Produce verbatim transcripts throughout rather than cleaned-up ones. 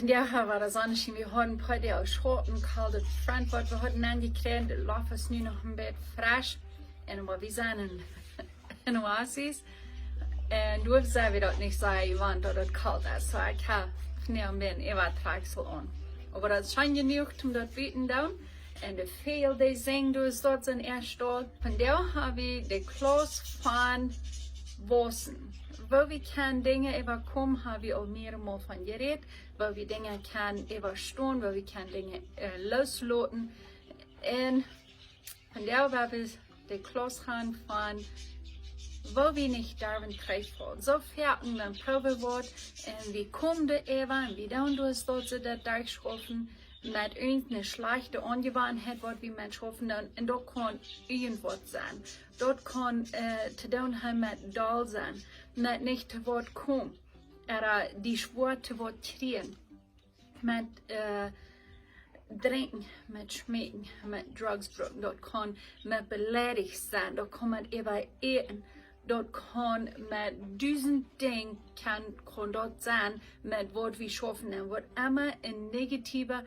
Vondoag wia daut sonnich, wie hauden een poa Doag Schotten, kalt, daut Front, waut wie hauden aunjekjräajen, daut Loft es nu noch een bät fresch. Un oba wie sent en, en Oasis. Un doa sent wie daut nich soo jewant, daut et kalt es. Soo, ekj hab nu een bät Äwatrakjsel aun. Oba daut es scheen jenuach, om daut buten to doonen. Un de Väajel, dee sinjen, doa es daut sien ieescht Deel. Vondoag hab wie de Klauss von wausen. Woo wie kjennen Dinja äwakomen, hab wie aul mearemol von jerät. Woo wie Dinja kjennen äwastonen, woo wie kjennen Dinja, äh, loosloten. Un vondoag woa wie de Klauss gonen von woo wie nich derwen trigjfaulen. Soo foaken dan proowen wie waut un wie komen doaräwa un wie doonen daut, daut see daut derchschaufen met irjent eene schlajchte Aunjewanheit, waut wie Mensch haben doonen. Un daut kaun irjentwaut sennen. Daut kaun, äh, to doonen haben met doll sennen, met nich to waut komen, ooda die schwoa to waut kjrieen, met, äh, drinkjen, met schmeeken, met Drugs brucken. Daut kaun met beleidicht sennen, daut kaun met äwaäten, daut kaun met dusent Dinja, kaun, kaun daut sennen, met waut wie schaufen un waut emma eene negative,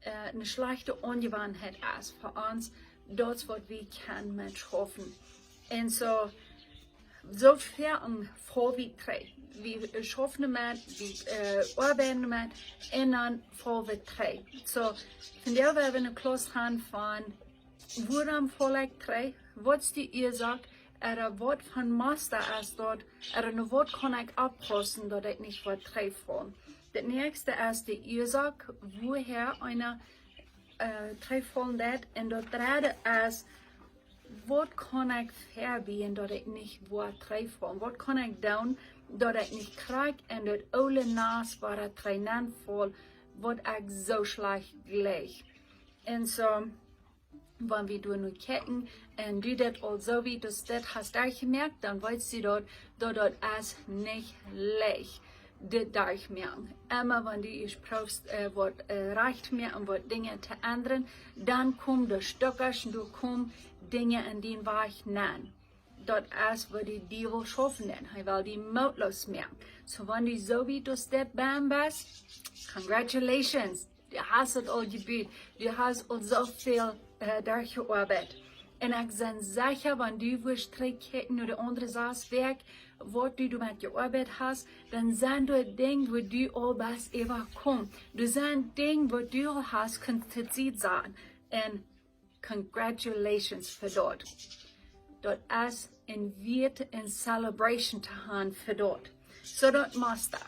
äh, eene schlajchte Aunjewanheit es fa ons, daut es waut wie kjennen met schaufen. Un soo, soo foaken faul wie trigj. Wie schaufen doamet, wie, äh, oabeiden doamet, un dan faul wie trigj. Soo, vondoag woa wie eene Klauss gonen von wuarom faul ekj trigj, waut es de Uasoak, ooda waut fa een Musta es daut, ooda no waut kaun ekj oppaussen, daut ekj nich woa trigjfaulen. Daut näakjste es de Uasoak, wuarom eena, äh, trigjfaulen deit, un daut dredde es, waut kaun ekj vebieejen, daut ekj nich woa trigjfaulen? Waut kaun ekj doonen, daut ekj nich krakjt en daut oole Nast wada trigj nenfaul, waut ekj soo schlajcht jlikj? Un soo, wan wie doa nu kjikjen, un du daut aul soo wiet aus dit hast derchjemoakt, dan weetst du daut, daut daut es nich leicht, dit derchmoaken. Emma wan du ieescht proowst, äh, waut, äh, rajcht to moaken un waut Dinja to endren, dan komen de Stekja un doa komen Dinja en dien Wajch nenn. Daut es waut de Diewel schaufen deit. Hee well die mootloos moaken. Soo wan du soo wiet aus dit best, congratulations. Du hast et aul jebut. Du hast aul soo väl, äh, derchjeoabeit. Un ekj sie secha, wan du woascht trigjkjikjen no de aundre sas Wäakj, waut du doamet jeoabeit hast, dan sent doa Dinja, wua du aul best äwakomen. Doa sent Dinja, wua du aul hast kunt to Sied saten. Un congratulations fa daut. Daut es een Wieet, een Celebration to han fa daut. Soo daut Musta.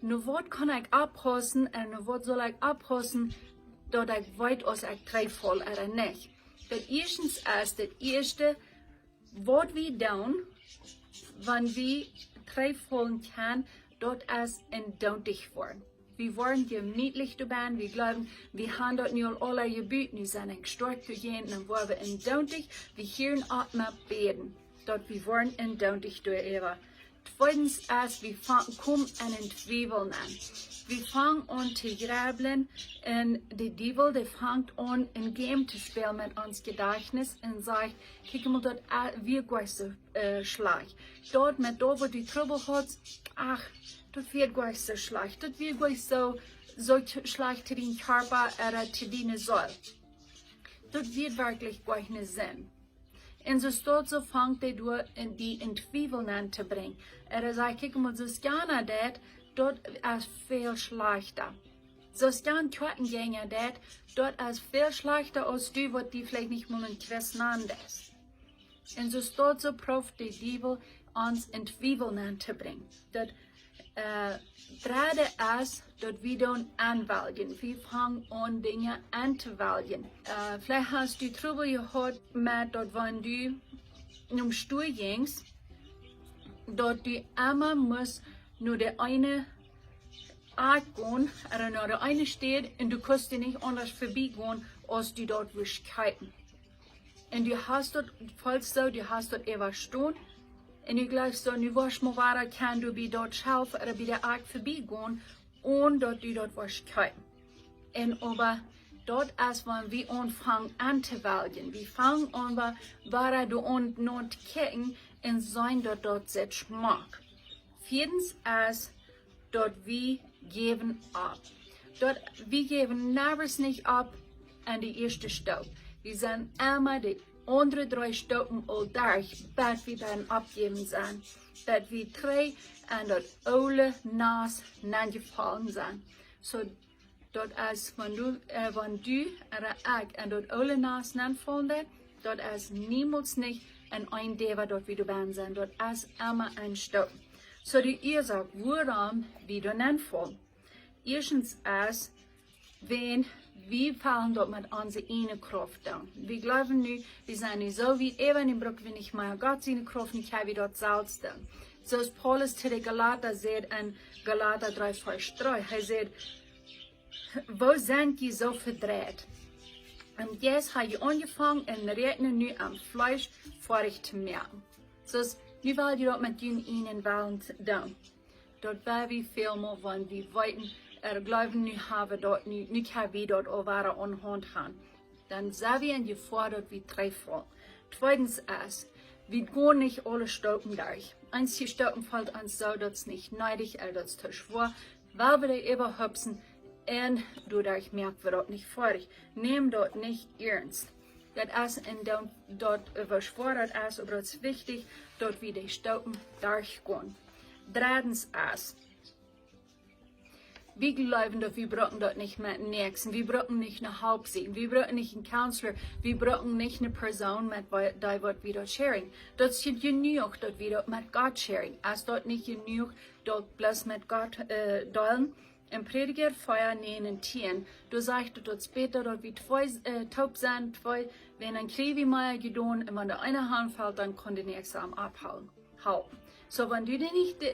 Nu waut kaun ekj oppaussen un nu waut saul ekj oppaussen, daut ekj weet aus ekj trigjfaul ooda nich? Daut ieeschtens es daut ieeschte, waut wie doonen, wan wie trigjfaulen kjennen, daut es endoonticht woaren. Wie woaren jemietlich doabie, wie jleewen, wie han daut nu aul aula jebut, nu sent ekj stoakj doajäajen, dan woa wie endoonticht, wie hieren opp met bäden, daut wie woaren endoonticht doaräwa. Tweedens es, wie fangen, komen en een Twiewel aun. Wie fangen aun to jreblen un de Diewel, dee fangt aun een Game to spälen met ons Jedajchtnis un sajcht: "Kjikj mol, daut, äh, wia goa nich soo, äh, schlajcht. Daut met daut, waut du Trubbel haudst, ach, daut wia goa nich soo schlajcht. Daut wia goa nich soo, soo sch-, schlajcht to dien Kjarpa ooda to diene Seel. Daut wia werkjlich goa nich Senn." Un soo stoakj soo fangt hee doa aun die en Twiewel aun to brinjen. Hee sajcht: "Kjikj mol, soo aus jana deit, daut es väl schlajchta. Soo aus jan Kjoakjenjinja deit, daut es väl schlajchta aus du, waut die veleicht nich mol een Christ nant es." Un soo stoakj soo prooft de Diewel ons en Twiewel aun to brinjen. Daut, äh, dredde es, daut wie doonen aunwaljen. Wie fangen aun Dinja auntoowaljen. Äh, veleicht hast du Trubbel jehaut met daut, wan du nom Stua jinjst, daut du emma must no de eene Akj gonen, ooda no de eene Städ, un du kunst doa nich aundasch verbie gonen, aus du daut wurscht kjeepen. Un du hast daut, feelst soo, du hast daut äwastonen. Un du jleefst soo, nu woascht mol wada kjennen du bie daut Schelf ooda bie de Akj verbie gonen, onen daut du daut woascht kjeepen. Un oba Daut es wan wie aunfangen aun to weljen. Wie fangen aun, wa-, wada doa aun no to kjikjen un seenen daut daut sitt schmock. Vieedens es daut wie jäwen opp. Daut wie jäwen niemols nich opp aun de ieeschte Stoop. Wie sent emma de aundre dree Stoopen aul derch, bat wie dan oppjäwen sent. Bat wie trigj aun daut oole Nast nenjefollen sent. Soo, daut es, wan du, äh, wan du, ooda ekj, aun daut oole Nast nenfollen, daut es niemols nich een Enj, waut wie doa bie sent. Daut es emma een Stoop. Soo, de Uasoak, wuarom wie doa nenfollen. Ieeschtens es, wan wie faulen daut met onse ieejne Krauft aun. Wie jleewen nu, wie sent nu soo wiet äwa, nu bruck wie nich mea Gott siene Krauft, nu kjenn wie daut selfst doonen. Soo aus Paulus to de Galata sajcht en Galata dree Varsch dree, hee sajcht: "Woo sent jie soo vedreit? Em Jeist ha jie aunjefongen un räakjnen nu aum Fleesch foadich to moaken." Soo, nu well jie daut met jun ieejnen Wellen doonen. Daut well wie välmol, wan wie weeten, äh, jleewen, nu ha wie daut, nu, nu kjenn wie daut aul wada aun de Haunt han. Dan sent wie en Jefoa daut wie trigjfaulen. Tweedens es, wie gonen nich aule Stoopen derch. Eenje Stoopen felt ons soo, daut es nich needich, ooda daut es too schwoa. Well wie dee äwahupsen un doaderch moak wie daut nich foadich. Näm daut nich iernst. Daut es en daut, daut, äh, woo schwoa daut es, oba daut es wichtich, daut wie dee Stoopen derchgonen. Dreddens es, wie jleewen daut wie brucken daut nich met Näakjsten. Wie brucken nich ne Help seenen. Wie brucken nich een Counselor. Wie brucken nich ne Persoon met wa-, dee waut wie daut sharen. Daut es jenuach daut wie daut met Gott sharen. Es daut nich jenuach daut bloos met Gott, äh, deelen? En Prädja vea, näajen un tieen, doa sajcht et, daut es bäta daut wie twee, äh, toop sent, twee, wan dan kjrie wie mea jedonen, un wan de eena hanfelt, dan kaun de näakjste am aufhoolen, halpen. Soo, wan du die nich de,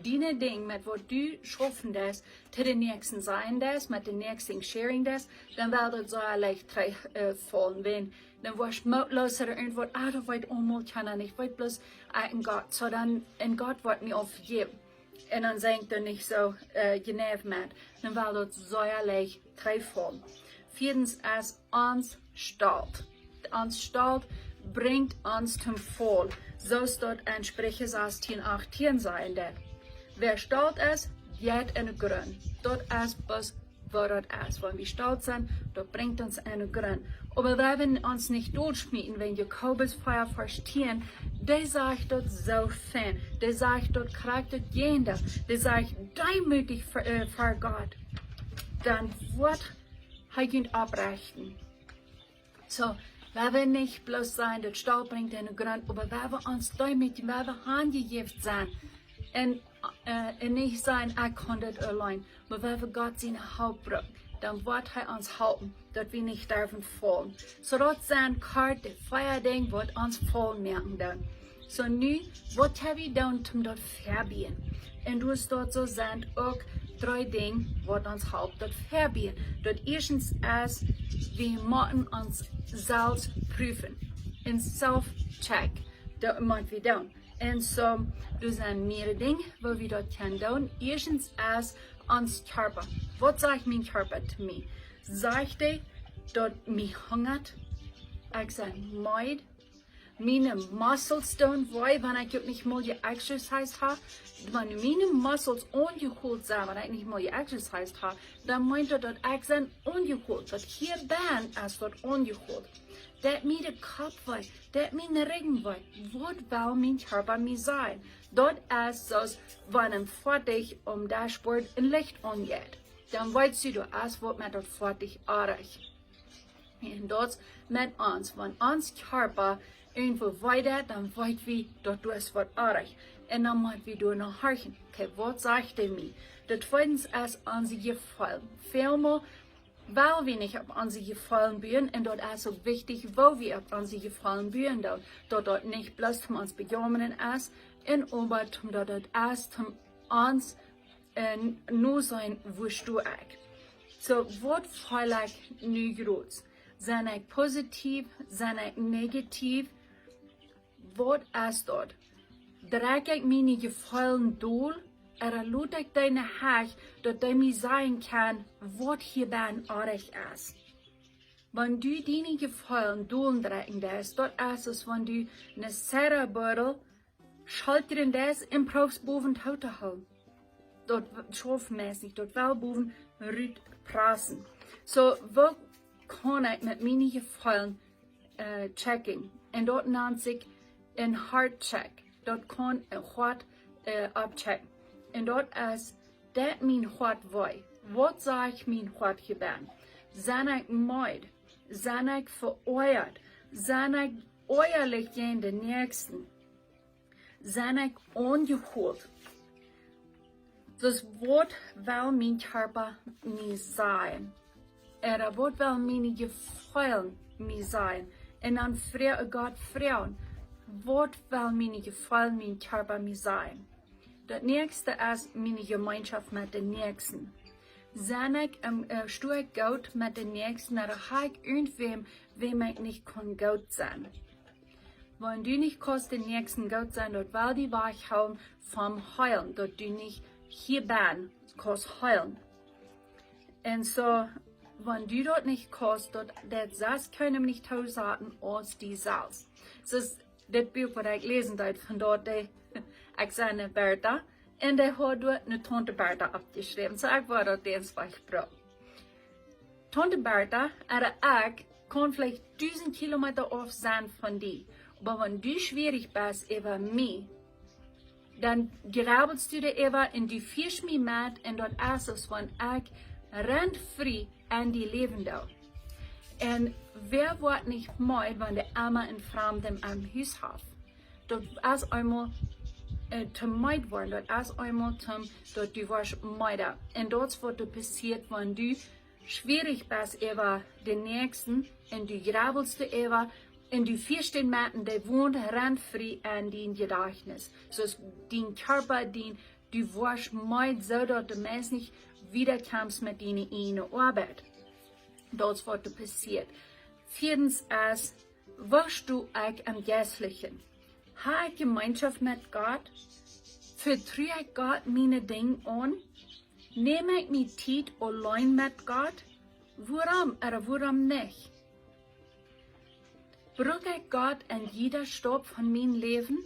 diene Dinj met waut du schaufen deist, to de Näakjsten sajen deist, met de Näakjsten sharen deist, dan well daut soo leicht trigj, äh, faulen. Wan, dan woascht du mootloos ooda irjentwaut, ah, daut weet aulemol kjeena nich, weet bloos, äh, en Gott. Soo dan, en Gott woat mie aul vejäwen. Un dan sie ekj doa nich soo, äh, jeneiw met. Dan well daut soo leicht trigjfaulen. Vieedens es ons Stolt. Ons Stolt brinjt ons toom Faul. Soo aus daut en Spricha sastieen achtieen sajcht. Wäa stolt es, jeit en de Grunt. Daut es bloos woo daut es. Wan wie stolt sent, daut brinjt ons en de Grunt. Oba wie woaren ons nich dootschmieten, wan Jakobus vea Varsch tieen, dee sajcht daut soo fein. Dee sajcht daut krakjt daut Jäajendeel. Dee sajcht, deemootich ver, äh, ver Gott. Dan woat hee junt opprechten. Soo, wie woaren nich bloos sajen, daut Stolt brinjt en de Grunt, oba wie woaren ons deemootjen, wie woaren hanjejäft sennen. Un, äh, un nich sajen, ekj kaun daut auleen. Oba wan wie Gott siene Help brucken, dan woat hee ons halpen, daut wie nich derwen faulen. Soo daut sent kort de vea Dinj waut ons faul moaken doonen. Soo nu, waut ha wie doonen toom daut vebieejen? Un doa steit soo sent uk dree Dinj waut ons halpt daut vebieejen. Daut ieeschtens es, wie motten ons selfst prüfen. En self-check, daut mott wie doonen. Un soo, doa sent mearere Dinj woo wie daut kjennen doonen. Ieeschtens es ons Kjarpa. Waut sajcht mien Kjarpa to mie? Sajcht hee daut mie hungat? Ekj sie meed? Miene Muscles doonen wee, wan ekj uk nich mol jeexercised ha? Wan miene Muscles aunjehoolt sent, wan ekj nich mol jeexercised ha, dan meent daut, daut ekj sie aunjehoolt. Daut hia benn es daut aunjehoolt. Daut mie de Kopp wee, daut mie de Rigjen wee. Waut well mien Kjarpa mie sajen? Daut es soo aus wan een Foatich aum Dashboard een Licht aunjeit. Dan weetst du, daut es waut met daut Foatich oajch. Un daut met ons, wan ons Kjarpa irjentwoo wee deit, dan weet wie, daut doa es waut oajch. Un dan mott wie doa no horchen. Okay, waut sajcht hee mie? Daut tweedens es onse Jefeelen. Välmol well wie nich opp onse Jefeelen buen, un daut es uk wichtich, woo wie opp onse Jefeelen buen doonen. Daut daut nich bloos toom ons bejaumren es, un oba toom daut daut es, toom ons, äh, no sennen, woo stoh ekj. Soo, waut feel ekj nu jrods? Sie ekj positiev? Sie ekj negatiev? Waut es daut? Drekj ekj miene Jefeelen dol, ooda lot ekj dee no hach, daut dee mie sajen kjennen, waut hia benn oajch es? Wan du diene Jefeelen dolendrekjen deist, daut es aus wan du ne Sodabodel scholtren deist un proowst bowen too to hoolen. Daut w-, schauft meist nich, daut well bowen rut prassen. So, woo kaun ekj met miene Jefeelen, äh, checken? Un daut nant sikj een Heart check. Daut kaun een Hoat, äh, abchecken. Un daut es, deit mien Hoat wee? Waut sajcht mien Hoat hia bennen? Sent ekj meed? Sent ekj veoajat? Sent ekj oajalich jäajen dän Näakjsten? Sent ekj aunjehoolt? Soo, waut well mien Kjarpa mie sajen? Ooda waut well miene Jefeelen mie sajen? Un dan froag, Gott froagen, waut well miene Jefeelen mien Kjarpa mie sajen? Daut näakjste es miene Jemeenschoft met dän Näakjsten. Sent ekj, ähm, äh, sto ekj goot met dän Näakjsten, ooda hab ekj irjentwäm, wäm ekj nich kaun goot sennen? Wan du nich kaust dän Näakjsten goot sennen, daut well die wajchhoolen vom Heelen, daut du nich hia bennen kaust heelen. Un so, wan du daut nich kaust, daut, daut sest kjeena nich too saten aus die selfst. Soo, dit Buak waut ekj läsen deed von doa, dee, ekj säd ne Berta, un dee haud doa ne Taunte Berta oppjeschräwen. So, ekj wull daut eenst wajchbrinjen. Taunte Berta, ooda ekj, kaun veleicht dusent Kilometa auf sennen von die. Oba wan du schwierich best äwa mie, dan grabbelst du doaräwa un du fieescht mie met un daut es aus wan ekj rentfrie enn die läwen doo. Un wäa woat nich meed, wan dee emma een Framden aum Hus haft? Daut es eemol, äh, to meed woaren, daut es eemol toom, daut du woascht meeda. Un daut es waut doa passieet, wan du schwierich best äwa dän Näakjsten un du grabbelst doaräwa un du fieescht dän met un dee wont rentfrie enn dien Jedajchtnis. Soo aus dien Kjarpa, dien, du woascht meed, soo daut du meist nich wieda kjemst met diene ieejne Oabeit. Daut es waut doa passieet. Vieedens es, woo sto ekj em Jeistlichen? Hab ekj Jemeenschoft met Gott? Vetru ekj Gott miene Dinja aun? Nem ekj mie Tiet auleen met Gott? Wuarom ooda wuarom nich? Bruk ekj Gott enn jieda Staup von mien Läwen?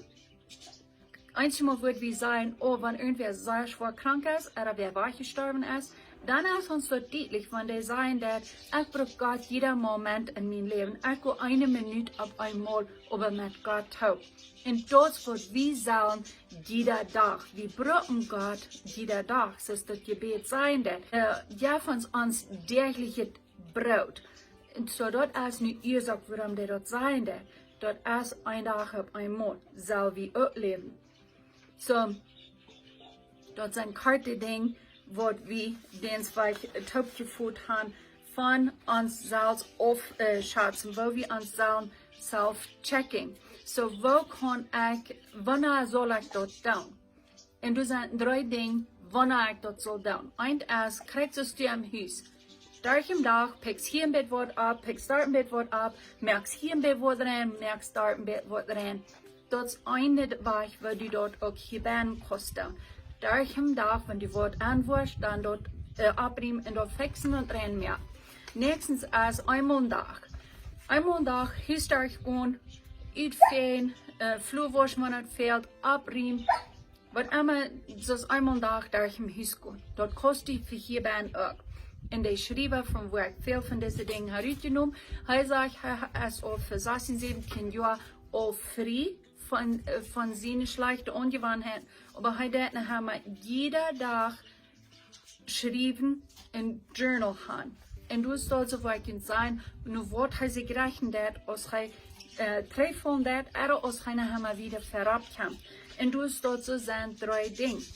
Eenjemol woa wie sajen, oh, wan irjentwäa sea schwoa krank es, ooda wäa wajchjestorwen es, dan es ons daut dietlich, wan dee sajen daut, ekj bruk Gott jieda Moment enn mien Läwen. Ekj go eene Minut opp eemol äwa met Gott toop. Un daut es waut wie sellen jieda Dach. Wie bruken Gott jieda Dach. Soo aus daut Jebäd sajen daut, äh, jeff ons ons däachlichet Broot. Un so, daut es ne Uasoak, wuarom dee daut sajen deit. Daut es een Dach opp eemol, sell wie uk läwen. So, daut sent korte Dinja, waut wie dän Wajch toopjefot haben, von ons selfst auf, äh, schazen, woo wie ons sellen self-checking. So, woo kaun ekj, wanea saul ekj daut doonen? Un doa sent dree Dinja, wanea ekj daut saul doonen. Eent es, krakjt soo aus du em Hus. Derch dän Dach, pikjst hia een bät waut opp, pikjst doa een bät waut opp, moakst hia een bät waut rein, moakst doa een bät waut rein. Daut es een Wajch, woo du daut uk hia bennen kaust doonen. Derch dän Dach, wan du waut aunwoascht, dan daut, äh, oppriemen un daut fixen un rein moaken. Näakjstens es eemol een Dach. Eemol een Dach, Hus derchgonen, utfäajen, äh, Flua wauschen, wan et fält, oppriemen, waut emma, soo aus eemol een Dach derch dän Hus gonen. Daut kaust du fa hia bennen uk. Un de Schriewa, von wua ekj väl von dise Dinja hab rutjenomen, hee sajcht, hee es aul fa sasstieen, säwentieen Joa aul frie von, äh, von siene schlajchte Aunjewanheiten. Oba hee deit noch emma jieda Dach schriewen un Journal haben. Un du saust soo waut kjennen seenen, no waut hee sikj rechten deit, aus hee, äh, trigjfaulen deit, ooda aus hee noch emol wieda verropp kjemt. Un du saust soo seenen dree Dinja.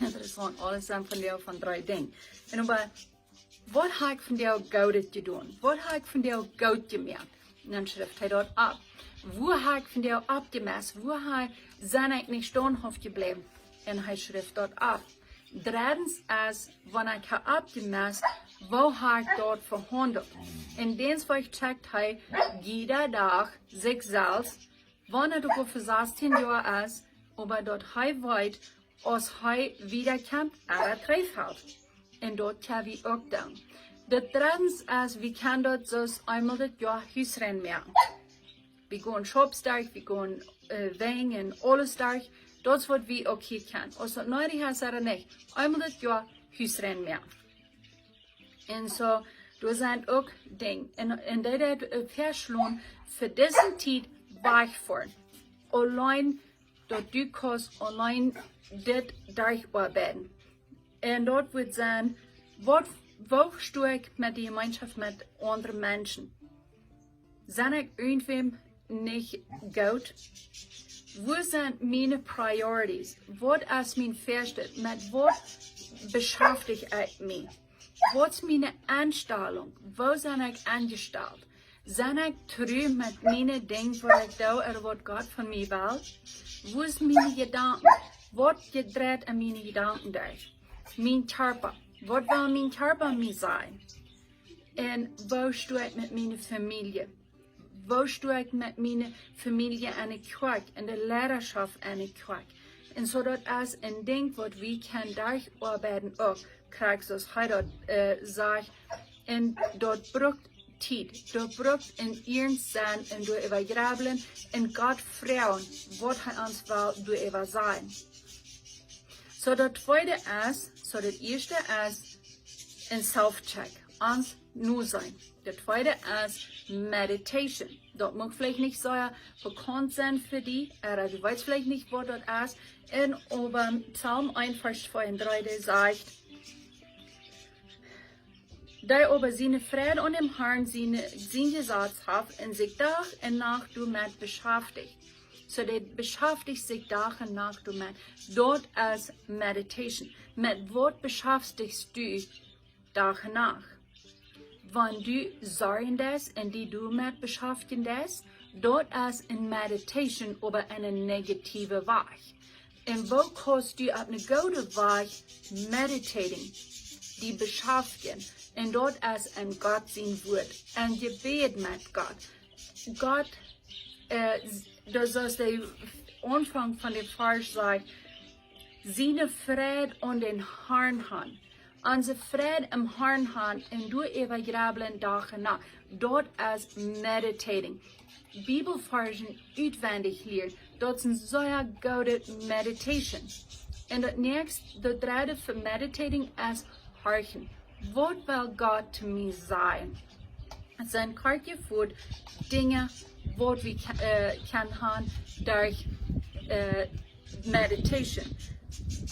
Interessaunt, aules sent von dee von dree Dinja. Un oba, waut hab ekj vondoag Goodet jedonen? Waut hab ekj vondoag goot jemoakt? Un dan schrift hee daut opp. Wua hab ekj vondoag oppjemest? Wua hab, sie ekj nich staunthauft jebläwen? Un hee schrift daut opp. Dreddens es, wan ekj hab oppjemest, woo hab ekj daut vehaundelt? Un dän Wajch checkt hee jieda Dach sikj selfst, wan et uk aul fa sasstieen Joa es, oba daut hee weet, aus hee wieda kjemt, ooda trigjfelt. Un daut kjenn wie uk doonen. De trends es, wie kjennen daut soo aus eemol dit Joa Husrenn moaken. Wie gonen Schopsdach, wie gonen äh, Wenj un aules derch. Daut es waut wie uk hia kjennen. Aus daut needich es ooda nich. Eemol dit Joa Husrenn moaken. Un soo, doa sent uk Dinja. Un, un dee daut äh, väaschlonen fa dise Tiet wajchfoaren. Auleen daut du kaust auleen dit derchoabeiden. Un daut woat sennen, waut, woo stoa ekj met de Jemeenschoft met aundre Menschen? Sent ekj irjentwäm nich goot? Woo sent miene priorities? Waut es mien Ieeschte? Met waut beschaftich ekj mie? Waut es miene Enstalunk? Woo sie ekj enjestalt? Sie ekj tru met miene Dinja, waut ekj doo, ooda waut Gott von mie well? Woo es miene Jedanken? Waut dreit en miene Jedanken derch? Mien Kjarpa. Waut well mien Kjarpa mie sajen? Un woo stoa ekj met miene Famielje? Woo stoa ekj met miene Famielje enne Kjoakj, enne Leidaschoft enne Kjoakj? Un soo daut es een Dinkj waut wie kjennen derchoabeiden uk, krakjt soo aus hee daut äh, sajcht. Un daut brukt Tiet, daut brukt een Ieescht sennen un doaräwa jrebeln un Gott froagen, waut hee ons well doaräwa sajen. Soo daut tweede es, soo daut ieeschte es een self-check, ons noseenen. Daut tweede es meditation. Daut mucht veleicht nich soo bekaunt sennen fa die, ooda du weetst veleicht nich waut daut es. Un äwa Psalm eent Varsch twee un dree, dee sajcht: Dee oba siene Freid aun däm Harn sien, sien Jesaz haft un sikj Dach un Nacht doamet beschaftich. Soo dee beschaftich sikj Dach un Nacht doamet. Daut es meditation. Met waut beschaftich du Dach un Nacht? Wan du sorjen deist un die doamet beschaftjen deist, daut es een meditation, oba en een negatiewen Wajch. Un woo kaust du opp een gooden Wajch meditating, die beschaftjen? Un daut es en Gott sien Wuat, en Jebäd met Gott. Gott, äh, daut es de Aunfank von däm Varsch sajcht, siene Freid aun däm Harn han. Onse Freid em Harn han un doaräwa jrebeln Dach un Nacht. Daut es meditating. Bibelvarzen utwendich lieren, daut es een sea goode meditation. Un daut näakjste, daut dredde fa meditating es horchen. Waut well Gott to mie sajen? Daut sent kort jefot Dinja waut wie kje-, äh, kjennen han derch äh, meditation,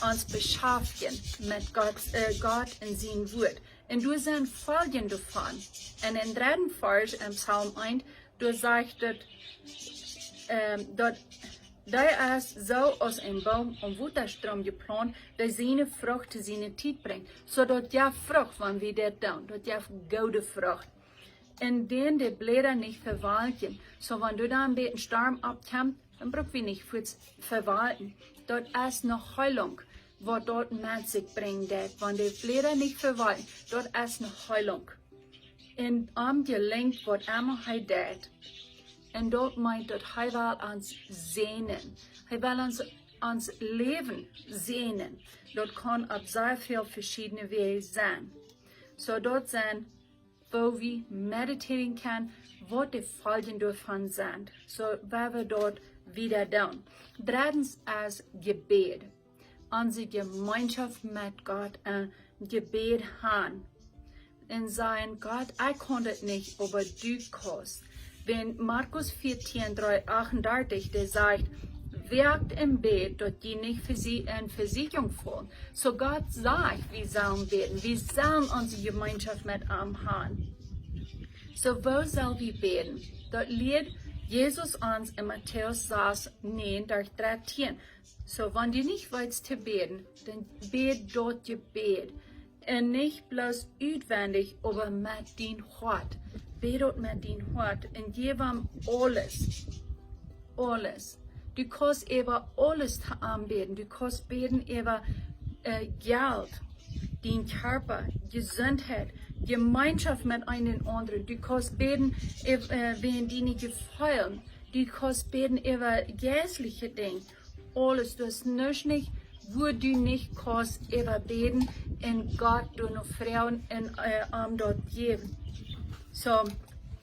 ons beschaftjen met Gott, äh, Gott un sien Wuat. Un doa sent Foljen doavon. Un em dredden Varsch em Psalm eent, doa sajcht et, ähm, daut dee es soo aus een Boom aum Wotastroom jeplaunt, dee siene Frucht to siene Tiet brinjt. Soo daut jeft Frucht, wan wie dit doonen. Daut jeft goode Frucht. Un dän de Bläda nich vewalkjen. Soo wan doa dan een bät Storm oppkjemt, dan bruck wie nich fuaz vewalkjen. Daut es eene Heilunk, waut daut met sikj brinjen deit. Wan de Bläda nich vewalkjen, daut es eene Heilunk. Un am jelinjt waut emma hee deit. Un daut meent daut hee well ons säajnen. Hee well ons, ons Läwen säajnen. Daut kaun opp sea väl veschiedne Wäaj sennen. Soo daut sent woo wie meditating kjennen, waut de Foljen doavon sent. Soo, wan wie daut wieda doonen. Dreddens es Jebäd. Onse Jemeenschoft met Gott en Jebäd han. Un sajen: Gott, ekj kaun dit nich, oba du kaust. Wan Markus vieetieen, dree, achtundartich, dee sajcht: Woakt un bät, daut jie nich Vesi-, en Vesieekjunk faulen. Soo Gott sajcht, wie sellen bäden. Wie sellen onse Jemeenschoft met am han. Soo, woo sell wie bäden? Daut lieet Jesus ons en Matäus sas, näajen derch dartieen. Soo, wan du nich weetst to bäden, dan bäd daut Jebäd. Un nich bloos utwendich, oba met dien Hoat. Bäd daut met dien Hoat un jeff am aules. Aules. Du kaust äwa aules to am bäden. Du kaust bäden äwa, äh, Jelt, dien Kjarpa, Jesuntheit, Jemeenschoft met eenen un aundren. Du kaust bäden äw-, äh, wäajen diene Jefeelen. Du kaust bäden äwa jeistliche Dinja. Aules, du hast nuscht nich wua du nich kaust äwa bäden un Gott doano froagen un am daut jäwen. Soo,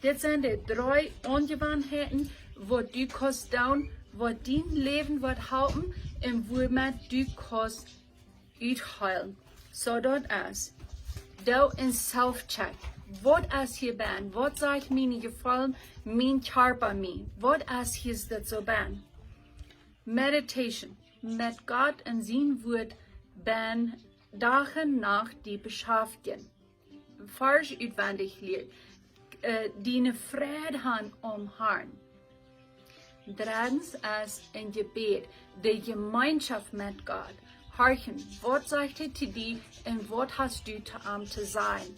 dit sent de dree Aunjewanheiten, waut du kaust doonen, waut dien Läwen woat halpen un wuamet du kaust utheelen. Soo daut es, doo een self-check. Waut es hia benn? Waut sajcht miene Jefeelen, mien Kjarpa mie? Waut es hia dit soo benn? Meditation, met Gott un sien Wuat benn Dach un Nacht die beschaftjen. Varsch utwendich lieren. Diene Freid han aum Harn. Dreddens es een Jebäd, de Jemeenschoft met Gott. Horchen, waut sajcht hee to die un waut hast du to am to sajen?